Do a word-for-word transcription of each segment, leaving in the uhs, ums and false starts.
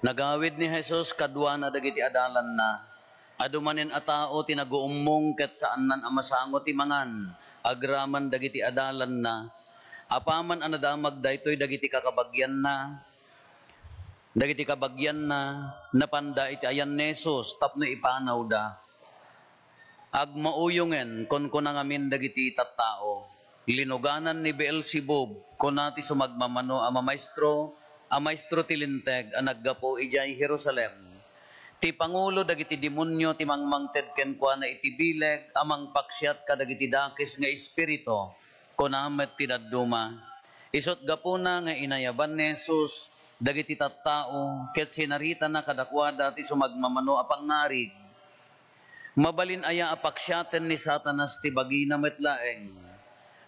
Nagawid ni Jesus kaduana dagiti adalanna. Adu manen a tao ti naguummong ket saannan a masango ti mangan agraman dagiti adalanna. Apaman a nadamag daytoy dagiti kakabagianna, dagiti kabagianna, napanda iti ayan ni Jesus tapno ipanawda. Agmauyongen, kunkuna ngamin dagiti tattao, "Linuganan ni Beelzebub," kuna ti sumagmamano a mamaestro, a maestro ti Linteg a naggapu idiay Jerusalem. "Ti pangulo dagiti demonio ti mangmangted kenkuana iti bileg a mangpaksiat kadagiti dakes nga espiritu," kuna met ti dadduma. Isut' gapuna nga inayaban ni Jesus dagiti tattao ket sinaritana kadakuada ti sumagmamano a pangngarig. Mabalin aya a paksiaten ni Satanas ti bagina met laeng?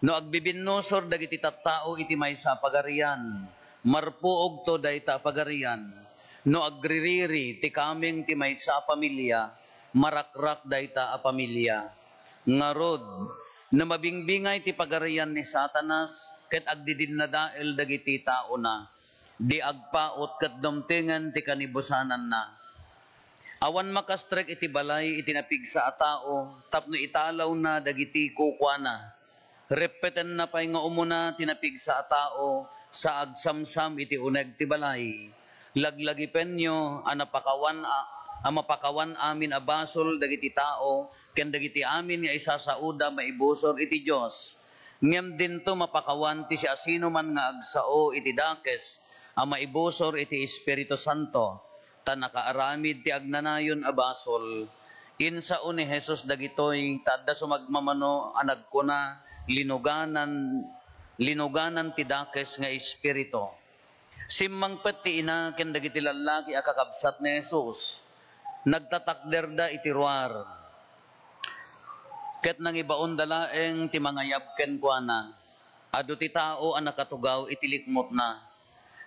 No agbibinnusor dagiti tattao iti maysa a pagarian, marpuogto dayta a pagarian. No agririri ti kameng ti maysa a pamilia, marakrak dayta a pamilia. Ngarud, no mabingbingay ti pagarian ni Satanas ket agdidinnadael dagiti taona, di agpaut ket dumtengen ti kanibusananna. Awan makastrek iti balay iti napigsa a tao tapno italawna dagiti kukuana. Reppetenna pay nga umuna ti napigsa a tao sa agsamsam iti uneg ti balay. Laglagipenyo a napakawan a, a mapakawan amin a basol dagiti tao ken dagiti amin nga isasaoda maibusor iti Dios. Ngem dinto mapakawan ti siasinoman nga agsao iti dakes a maibusor iti Espiritu Santo, ta nakaaramid ti agnanayon a basol. Insao ni Jesus dagitoy, ta adda sumagmamano a nagkuna, "Linuganan, linuganan ti dakes nga espiritu." Simmangpet ti ina ken dagiti lallaki a kakabsat ni Jesus. Nagtatakderda iti ruar. Ket nangibaonda laeng ti mangayab kenkuana. Adu ti tao a nakatugaw iti likmutna.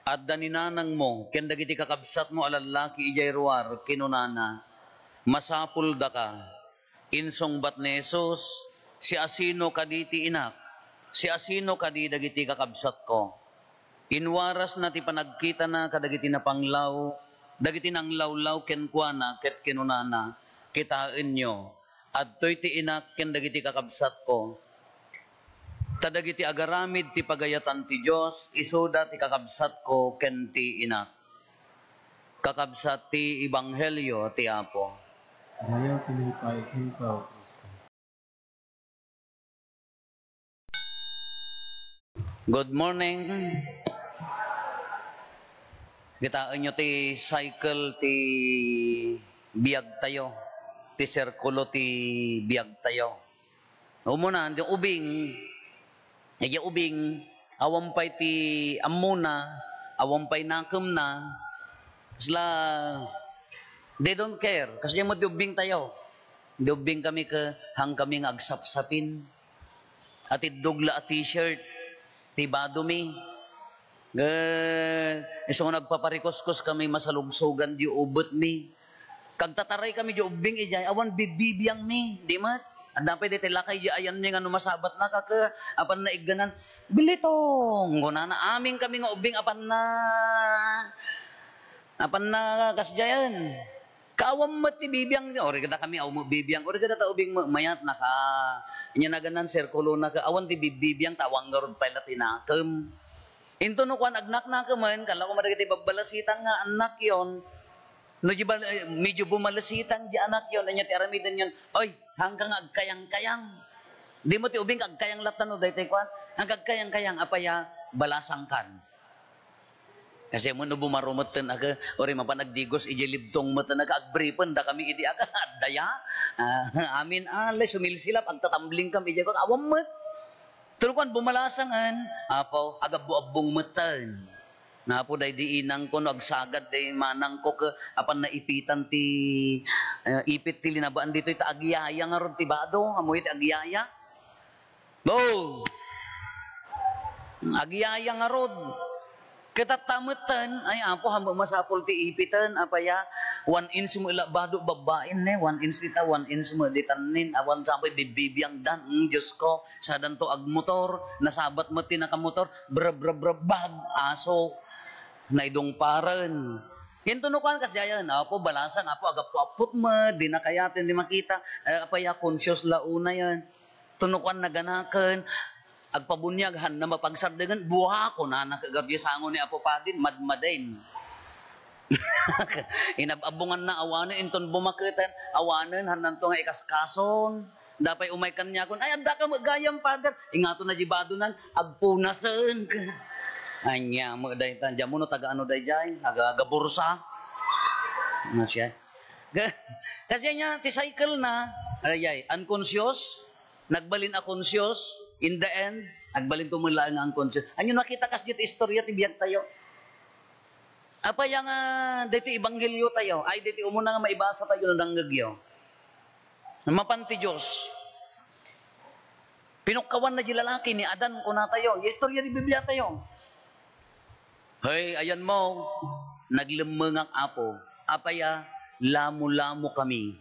"Adda ni nanangmo ken dagiti kakabsatmo a lallaki idiay ruar," kinunana. "Masapuldaka." Insungbat ni Jesus, "Siasino kadi ti inak? Siasino kadi dagiti kakabsatko?" Inwarasna ti panagkitana kadagiti napanglaw, dagiti nanglawlaw kenkuana ket kinunana, "Kitaenyo, adtoy ti inak ken dagiti kakabsatko. Ta dagiti agaramid ti pagayatan ti Dios, isuda ti kakabsatko ken ti inak." Kakabsat ti ebanghelio ti Apo. Dayag ti nangipay kenka, O Cristo. Good morning. Kitaenyo ti cycle ti biagtayo, ti sirkulo ti biagtayo. Umuna, ti ubing, idiay ubing, awan pay ti ammona, awan pay nakemna, kasla, they don't care. Kasla met ti ubbingtayo. Ti ubbing kami ket, hang kami nga agsapsapin. Atiddog la a t-shirt, ti badomi. Ket, isu nga nagpaparikuskos kami, masalugsogan ti ubetmi. Kagtataray kami di ubbing idiay, awan bibbibiangmi, di met. Adda pay daytoy lakay di ayanmi nga no masabatna, kaka, apan naigganan, "Bilitong," kunana, amin kami nga ubbing, apan na, apan na kasdiayen. Kaawan met ti bibiang, uri kada kami, awan met bibiang, uri kada ta ubing ma-, mayat, naka, inya naganan, sirkulo na ka, awan ti bibbibiang, ta awan ngarud pay la ti nakem. Into no kuan, agnaknakemen, kala ko madagiti babbalasitang nga annakyon. No di bal-, eh, medyo bumalasitang di annakyon, anya ti aramidenyon, "Oy, hangka nga agkayang-kayang." Di mo ti ubing agkayang latta no daytoy kuan. Hangka agkayang-kayang, apaya, balasangkan. Kasi mo no bumarumetten aga, uri mapan agdigos, iji libtong metten aga, agbripen, da kami idi aga, daya. Ah, amin, ah, lay sumilsilap, agtatambling kami, iji, awan met. Tulkuan, bumalasangen, apo, agabbo-abbong metten. Nga apo, daydi inangko, no agsagad, day manangko, ke, apan naipitan ti, eh, ipit ti linabaan ditoy, ta agyaya ngarud ti bado, amoy ti agyaya. Bo! Agyaya ngarud. Ket tatta metten, ay, apo, hamo masapul ti ipiten, apaya, one inch mo ila bado babbain, ne, one inch dita, one inch mo ditan, nin, awan sa apoy bibbibiangdan, mm, Diyos ko, sadanto agmotor, nasabat met ti nakamotor, brab, brab, brab, bag, aso, naidungparen. Inton no kuan, kasdiayen, "Apo, balasang, Apo, agappo-appot met, di na kayaten, di makita." Eh, apay a, conscious la unayen. Inton no kuan, naganaken, agpabuniag, hanna mapagsardengen, "Bua," kunana, kagabdi sango ni Apo Padin, madmaden. Inab-abbonganna, awanen, inton bumaketen, awanen, hannanto nga ikaskason. Dapay umay kaniakon, "Ay, addaka met gayam, Father." Ingato na di badonan, "Agpunasen." Ania met dayta, diammo no taga ano daydiay, taga Gabursa. Nga siya. Ka-, kasi niya, ti cycle na, ayay, unconscious, nagbalin a conscious, in the end, nagbalin to met laeng nga unconscious. Ania nakita kas di ti istorya ti biag tayo? Apay nga, daytoy ebanghelio tayo, ay, daytoy umuna nga maibasa tayo no nangngegyo. Mapan ti Dios. Pinukkawan na di lalaki ni Adan, kuna tayo. Istorya di Biblia tayo. Hey, ayan mo, naglemmengak, Apo. Apay a, lamo-lamo kami.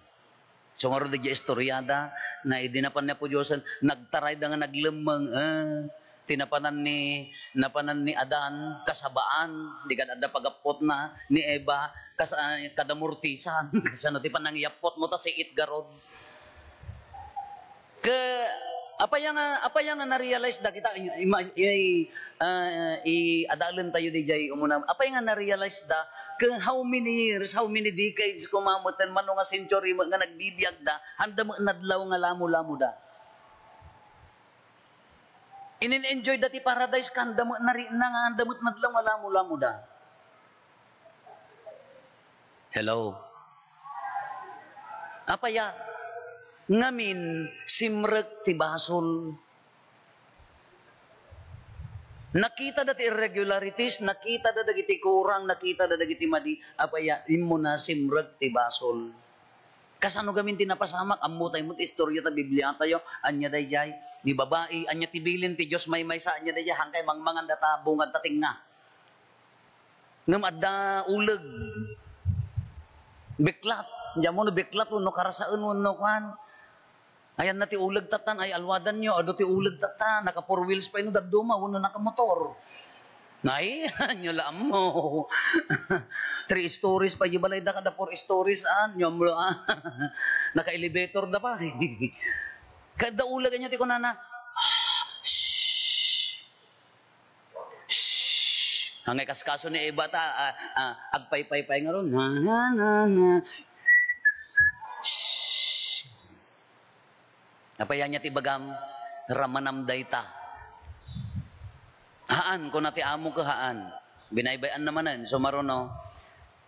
So, ngarud, di istorya da, na idi napan ni Apo Diosen, nagtaray da nga naglemmeng, eh, ti napanan ni, napanan ni Adan, kasabaan, di kad adda pagappotna, ni Eva, kas-, ah, kadamurtisan, kasano ti panangiyappot mo, ta siit garud. Ke, apay nga, apay nga na-realize da kita, ima-, i-, ah, i-, adaelen tayo di jay umuna. Apay nga na-realize da, ke how many years, how many decades, kumameten, mano nga century, nga nagbibiag da, handa met nadlaw nga lamo-lamo da. Inin-enjoy da ti paradise, kanda met nari-, na nga, handa met nadlaw nga lamo-lamo da. Hello? Apay a, ngamin, simrek ti basol. Nakita da ti irregularities, nakita da dagiti kurang, nakita da dagiti madi, apay a, immo na simrek ti basol. Kasano gamin ti napasamak? Ammo tayo met istorya ta Biblia tayo. Ania dayjay? Ni babai, ania ti bilin ti Dios maymaysa, ania dayjay? Hangkay mangmangan data bungad ta tengnga. Ngem adda uleg. Biklat. Diammo no biklat wenno karasaen wenno kuan. Ayanna ti uleg tattan, ay alwadanyo, adu ti uleg tattan, naka four wheels pay no dadduma, wenno naka motor. Nay, ania la ammo. Three stories pay di balay da, kada four stories, ah, ania ammo, ah. Naka elevator da pay. Kada uleg ania ti kunana, "Shh." Shh. Angay kaskaso ni Eva ta, ah, ah, agpaypaypay ngarud. Na, na, na, na. Shh. Apay ania ti ibagam? Ramanam dayta. Haan, kuna ti amo ket haan. Binaybay-anna manen, sumaruno.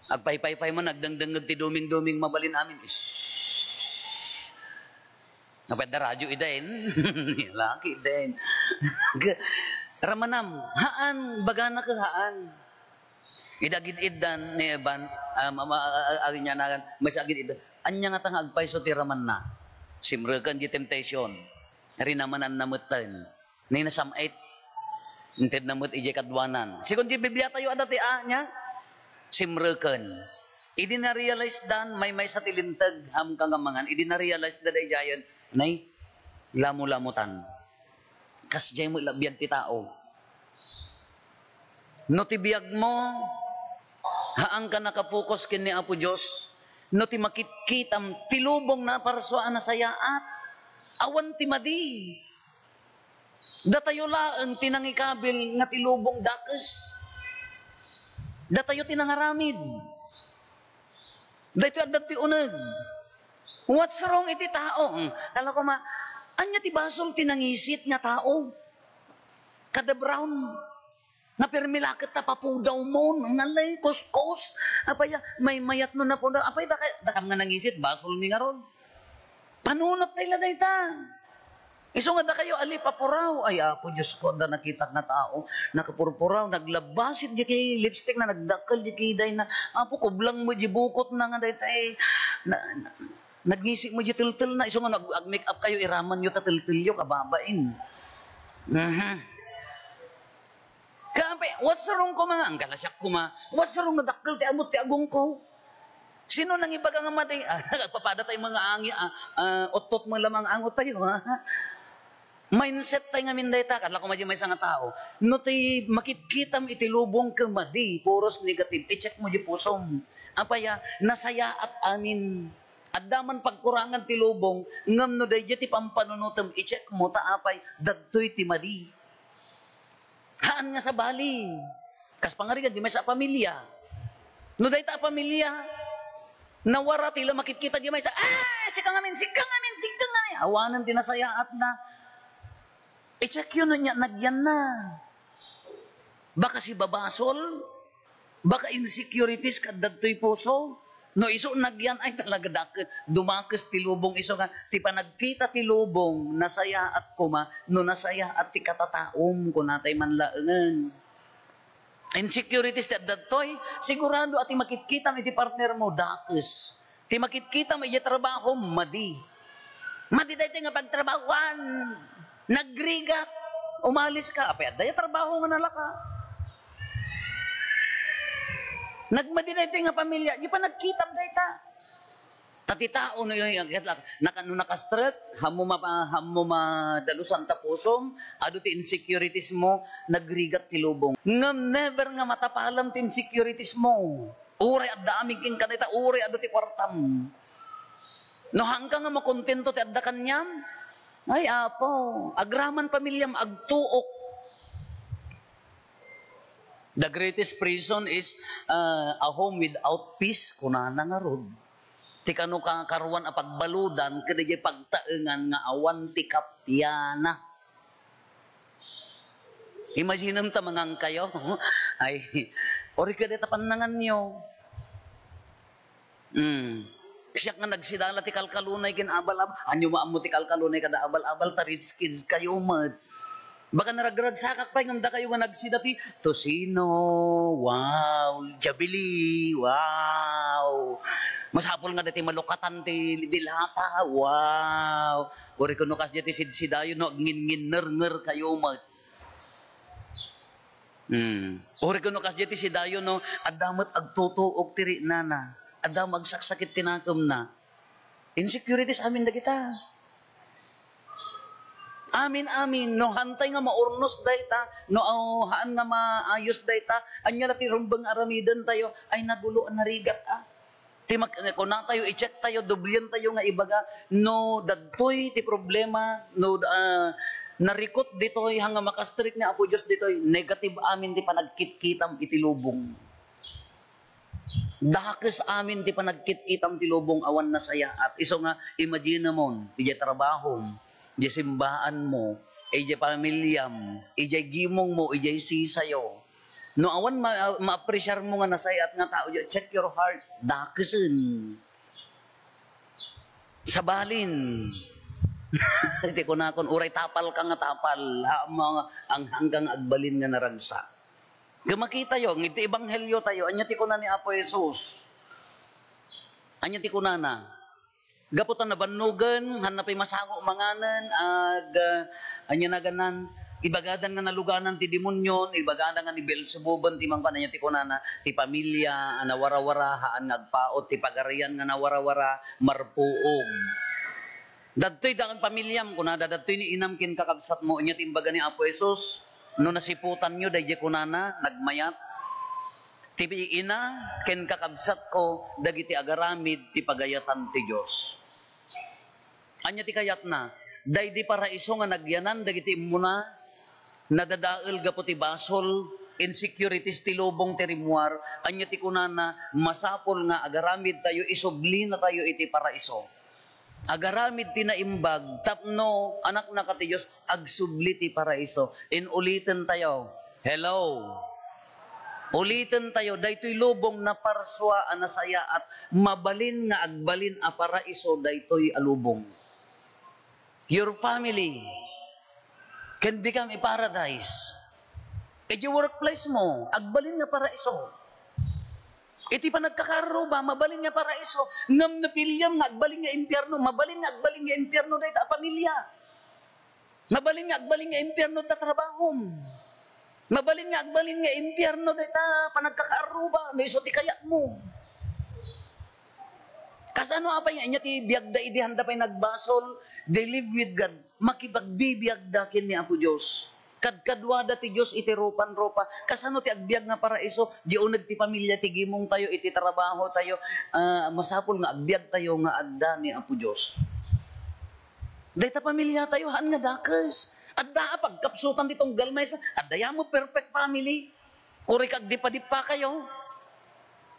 Agpaypaypay man, agdengdengngeg ti dumingduming mabalin amin. Shh. Napay da radyo idain. Laki din. G-, ramanam, haan, bagana ket haan. Ida agid-iddan ni Evan, um, ama-, a-, a-, agin niya nagan, mas agid-iddan. Anya nga ta nga agpayso ti ramanna? Simreken di temptation. Rinamananna metten. Ni nasam-it. Intedna met idiay kaduanan. Sigun ti Biblia tayo, adda ti a niya? Simreken. Idi na-realize dan, maymaysa ti linteg, hamka nga mangan. Idi na-realize da daydiayen, nay, lamulamutan. Kasdiay met la biag ti tao. No ti biagmo, haanka nakapokus ken ni Apo Dios, no ti makitkitam, ti lubong naparsua a nasayaat, awan ti madi. Datayo laeng ti nangikabil nga ti lubong dakes. Datayo ti nangaramid. Daytoy adda ti uneg. What's wrong iti tao? Hmm, kala ko ma-, anya ti basol ti nangisit nga tao? Kada brown. Nga permi la ket ta papudaw mo, nalay, kuskos. Apay a, maymayat no napudaw. Apay, daka-, dakam nga nangisit, basol mi ngarud. Panunot tay la dayta. Isu nga dakayo, ali, papuraw. Ay, Apo Dios ko, adda nakitak nga tao. Nakapurpuraw, naglabasit di kay lipstick na, nagdakkel di kay day na. Apo, kublang mo di bukot na nga dayta, eh. Na, na, nagngisi mo di teltel na. Isu nga nag-, ag-make up kayo, iraman yo ta teltel yo, kababain. Mhm. Kape, what's wrong ko, mga? Ang kalasiak ko, ma. What's wrong, nadakkel ti amot ti agong ko. Sino nang ibaga nga madi? Ah, nagpapada tayo mga angi, ah, ah, uttot mo lamang ang tayo, ha? Mindset tay ngamin dayta, kasla koma di maysa nga tao. No ti makitkitam iti lubong ket madi, puros negative, i-check mo di pusom. Apay a, nasayaat amin. Adda man pagkurangan ti lubong, ngem no daydiay ti pampanunotem, i-check mo, ta apay, dadtoy ti madi. Haan nga sabali. Kas pangarigan, di maysa a pamilya. No dayta a pamilya, nawara ti la makitkita di maysa, "Ah, sika ngamin, sika ngamin, sika ngamin." Awanen ti nasayaatna. I-check yo no nia nagyanna. Baka sibabasol, baka insecurities kadda ditoy puso. No isu nagyan, ay talaga dak-, dumakes ti lubong isu nga, ti panagkita ti lubong, nasayaat koma, no nasayaat ti katataom, kunatay man laengen. Insecurities ti adda ditoy, sigurado a ti makitkitam iti partner mo, dakes. Ti makitkitam idiay trabaho, madi. Madi daytoy nga pagtrabahoan, nagrigat, umalis ka, apay adda ya trabaho nga nalaka. Nagmadi daytoy nga pamilya, di pa nagkitam dayta. Ta ti tao no, naka-, no naka-stress, hammo ma-, hammo madalusan ta pusom, adu ti insecurities mo, nagrigat ti lubong. Ngem never nga matapalam ti insecurities mo. Uray adda amin kenka dayta, uray adu ti kuartam. No haanka nga makontento ti adda kaniam, ay, Apo, agraman pamiliam, agtuok. The greatest prison is, uh, a home without peace, kunana ngarud. Ti kano kakaruan a pagbaludan, ket idiay pagtaengan nga awan ti kapiana. Imaginem ta mangan kayo. Ay, ori ka deta pannanganyo. Hmm. Siak nga nagsidala ti kalkalunay ken abal-abal. Anyo maammo ti kalkalunay kada abal-abal, ta rich kids kayo met. Baka naragragsakak pay ngem dakayo nga nagsida ti tocino. Wow, jabili. Wow. Masapul nga deti malukatan ti dilata. Wow. Uri kuno kasdiay ti sidsidayo no agnginnginnernger kayo met. Hmm. Uri kuno kasdiay ti sidayo no adda met agtutuok ti rinana. Adda met agsaksakit ti nakemna. Insecurities amin dagita. Amin, amin. No haantay nga maurnos dayta, no, oh, haan nga maayos dayta, ania la ti rumbeng nga aramidentayo? Ay, nagulo a narigat, ah. Ti mak-, kunatayo, i-check tayo, dublientayo nga ibaga, no dadtoy ti problema, no, ah, narikot ditoy, haan nga maka-strict nga Apo Dios ditoy, negative amin ti panagkitkitam iti lubong. Dakes amin ti panagkitkitam ti lubong awan nasayaat. Isu nga, imaginemon, idiay trabahom, idiay simbaanmo, idiay pamiliam, idiay gimongmo, idiay sisayo. No awan ma-, maapresiarmo nga nasayaat nga tao, check your heart. Dakesen. Sabalin. Iti kunakon, uray tapal ka nga tapal, ha, mga anghanka nga agbalin nga naragsak. Nga makitayo, iti ebanghelyo tayo, ania ti kuna ni Apo Jesus? Ania ti kunana? Gapu ta nabannogen, hanna pay masango manganen, ag, ah, ania naganan, ibagadan nga naluganan ti demonyon, ibagadan nga ni Beelzebuben ti mangkuan, ania ti kunana, ti pamilia a nawarawara, haan nga agpaut, ti pagarian nga nawarawara, marpuog. Dadtoy daan pamiliam, kunada, dadtoy ni inam ken kakabsatmo, ania ti imbaga ni Apo Jesus? No nasiputanyo, daydiay kunana, nagmayat. Ti ina ken kakabsatko, dagiti agaramid ti pagayatan ti Dios. Ania ti kayatna? Daydi paraiso nga nagyanan dagiti immuna, nadadael gapu ti basol, insecurities ti lubong ti rimmuar. Ania ti kunana? Masapul nga agaramid tayo, isubli na tayo iti paraiso. Agaramid ti naimbag tapno anakna ka ti Dios, agsubli ti paraiso. Inuliten tayo. Hello. Uliten tayo, daytoy lubong naparsua a nasayaat, mabalin nga agbalin a paraiso daytoy a lubong. Your family can become a paradise. Iti workplace mo, agbalin nga paraiso. Iti panagkakaarruba, mabalin nga paraiso. Ngem no piliam nga agbalin nga impierno, mabalin nga agbalin nga impierno dayta a pamilya. Mabalin nga agbalin nga impierno ta trabahom. Mabalin nga agbalin nga impierno dayta panagkakaarruba, no isu ti kayatmo. Kasano apay nga inya ti biagda idi handa pay nagbasol? They live with God. Makipagbibiagda ken ni Apo Dios. Kadkaduada ti Dios iti rupan-rupa. Kasano ti agbiag nga paraiso? Di uneg ti pamilya, ti gimong tayo, iti trabaho tayo. Ah, masapul nga agbiag tayo nga adda ni Apo Dios. Dayta pamilya tayo, haan nga dakes. Adda a pagkapsutan ti tunggal maysa. Adda ya mo perfect family. Uri ka agdipa-dipa kayo.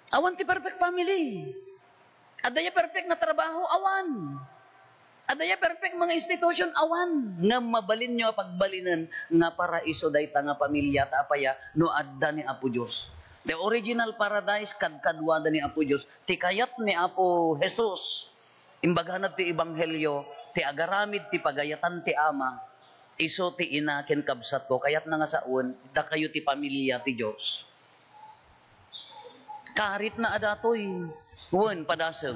Awan ti perfect family. Adda ya perfect nga trabaho, awan. Adda ya perfect mga institution, awan. Nga mabalin nyo a pagbalinen nga paraiso dayta nga pamilya, ta apaya no adda ni Apo Dios. The original paradise, kadkaduada ni Apo Dios. Ti kayat ni Apo Jesus, imbagana ti ebanghelio, ti agaramid ti pagayatan ti Ama, isu ti ina ken kabsatko. Kayatna nga sawen, dakayo ti pamilya ti Dios. Karitna a datoy. Wen, padasem.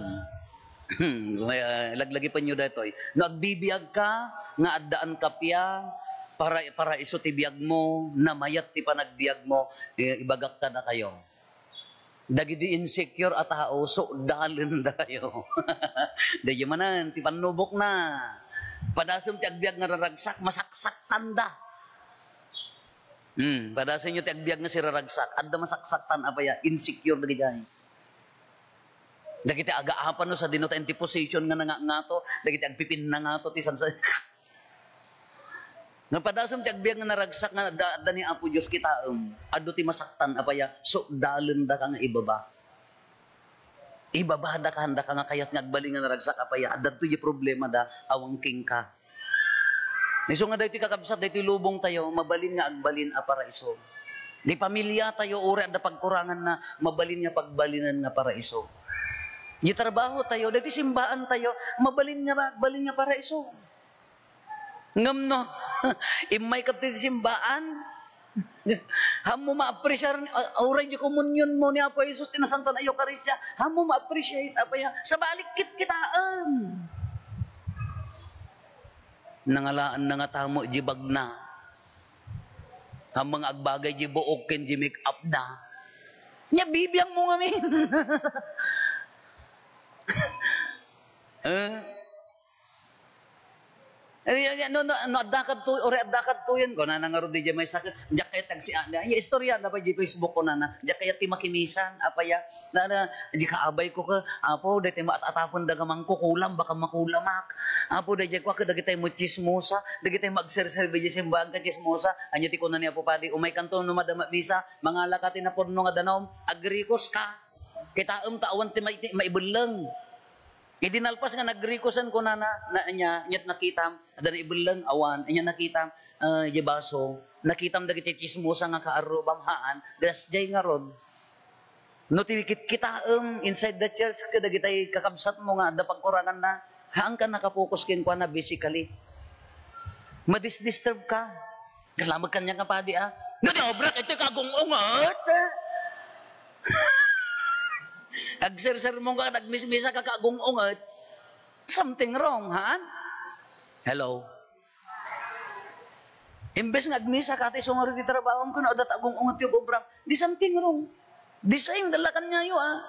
Hmm, may, ah, laglagipenyo daytoy. No agbibiag ka, nga addaan ka pia, para, paraiso ti biag mo, namayat ti panagbiag mo, eh, ibagak kadakayo. Dagidi insecure a tao, sukdalen dakayo. Daydi manen, ti pannubokna. Padasem ti agbiag nga raragsak, masaksaktan da. Hmm, padasenyo ti agbiag nga siraragsak. Adda masaksaktan, apaya, insecure dagidiay. Dagiti agaapan no sadino ta ti position nga nangangato, dagiti agpipinnangato ti sansa-, nga padasem ti agbiag nga naragsak nga adda, adda ni Apo Dios kitaem. Adu ti masaktan, apaya, sukdalen daka nga ibaba. Ibabada ka, handa ka nga kayat nga agbalin nga naragsak, apaya, adda ditoy di problema da, awan kenka. Isu nga daytoy kakabsat, daytoy lubong tayo, mabalin nga agbalin a paraiso. Di pamilya tayo, uri adda pagkurangan na, mabalin nga pagbalinen nga paraiso. Di trabaho tayo, daytoy simbaan tayo, mabalin nga agbalin nga paraiso. Ngem no, immay kadto iti simbaan, hammo ma-appreciate, a-, uray di komunyon mo ni Apo Jesus, ti Nasantoan a Eukaristia, hammo ma-appreciate, apaya, sabali ket kitaem. Nangalaen na nga tamo di bagna. Hammo nga agbagay di buok ken di make-up na. Nya, bibiang mo ngamin. Eh? Eh, ya, ya, no, no, no, adda kadto, uri adda kadtoyen, kunana ngarud diay maysa, diak kayat agsi-, ah, ya, istorya na pa di Facebook, kunana, diak kayat ti makimisan, apaya, na, na, di kaabay ko ka, Apo, daytay maat-atapen daga mangkukulam, baka makulamak. Apo, daydiay ko, kadagitay mo chismosa, dagitay mo agserserbi di simbahan ka chismosa. Anya ti kuna ni Apo Padi, umay kanto no madama misa, mangala ka ti napurno nga danum, agrikos ka. Kitaem ta awan ti mai-, maibelleng. Idi nalpas nga nagrikosen, kunana, na, anya, anya ti nakitam, adda naibelleng, awan, anya nakitam, ah, di baso, nakitam dagiti chismosa nga kaarrubam, haan, dasdiay ngarud. No ti kitkitaem inside the church, kadagitay kakabsat mo nga adda pagkuranganna, haanka nakapokus kenkuana basically. Madisdisturb ka. Kasla met kaniak nga padi, ah. No, di obra, iti kagung-unget. Agsersermon ka, nagmismisa ka, kagung-unget. Something wrong, ha? Hello? Imbes nga agmisa ka, ti sungaru ti trabaho, kuno adda ta agung-unget ti obra. Di something wrong. Di saying dalakan niya yo, ah.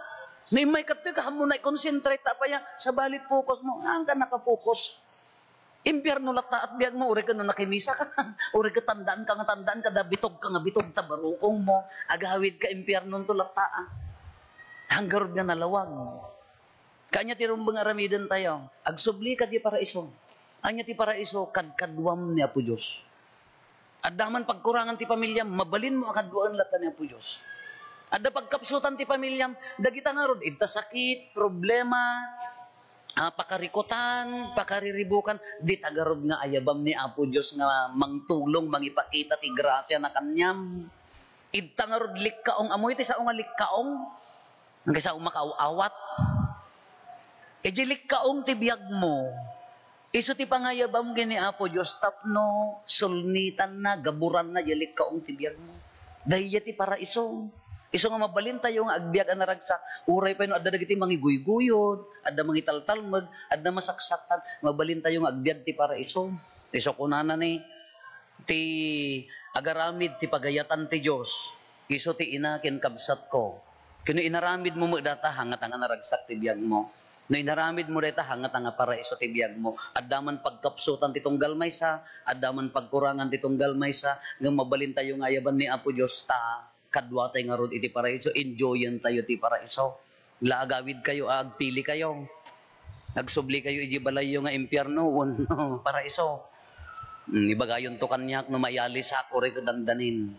No immay kadtoy, kahammo na i-concentrate ta apaya, sabali focus mo. Haanka naka-focus. Impierno latta at biag mo, uri ka no nakimisa ka, uri ka tandaan ka nga tandaan ka, da bitog ka nga bitog, ta barukong mo, agawid ka, impierno to latta, ah. Hanggarud nga nalawag. Kanya ti rumbeng aramiden tayo, agsubli ka di paraiso. Anya ti paraiso, kadkaduam ni Apo Dios. Adda man pagkurangan ti pamilya, mabalin mo a kaduaen latta ni Apo Dios. Adda pagkapsutan ti pamilyam, dagita ngarud, idta sakit, problema, ah, pakarikutan, pakariribukan, dita ngarud nga ayabam ni Apo Dios nga mangtulong, mangipakita ti grasia na kaniam. Idta ngarud likkaong, amoy ti sao nga likkaong? Ang kaysa umakaaw-awat. Iti likkaong ti biag mo, isu ti pangayabam ken ni Apo Dios tapno sulnitanna, gaburanna, ya likkaong ti biag mo. Dayya ti paraiso. Isu nga mabalin tayo nga agbiag a naragsak, uray pay no adda dagiti mangiguyguyod, adda mangitaltalmeg, adda masaksaktan, mabalin tayo nga agbiag ti paraiso. Isu kunana ni, ti agaramid ti pagayatan ti Dios, isu ti ina ken kabsatko. Ken no inaramid mo met data, hangatanga naragsak ti biag mo. No inaramidmo dayta, hangata nga paraiso ti biagmo. Adda man pagkapsutan ti tunggal maysa, adda man pagkurangan ti tunggal maysa, ngem mabalintayo nga ayaban ni Apo Dios ta kaduatay ngarud iti paraiso, enjoyentayo ti paraiso. La agawidkayo, agpilikayo. Agsublikayo iti balayyo nga impierno wenno paraiso. Hmm, ibagayonto kaniak no mayalisak, uray ket dandanin.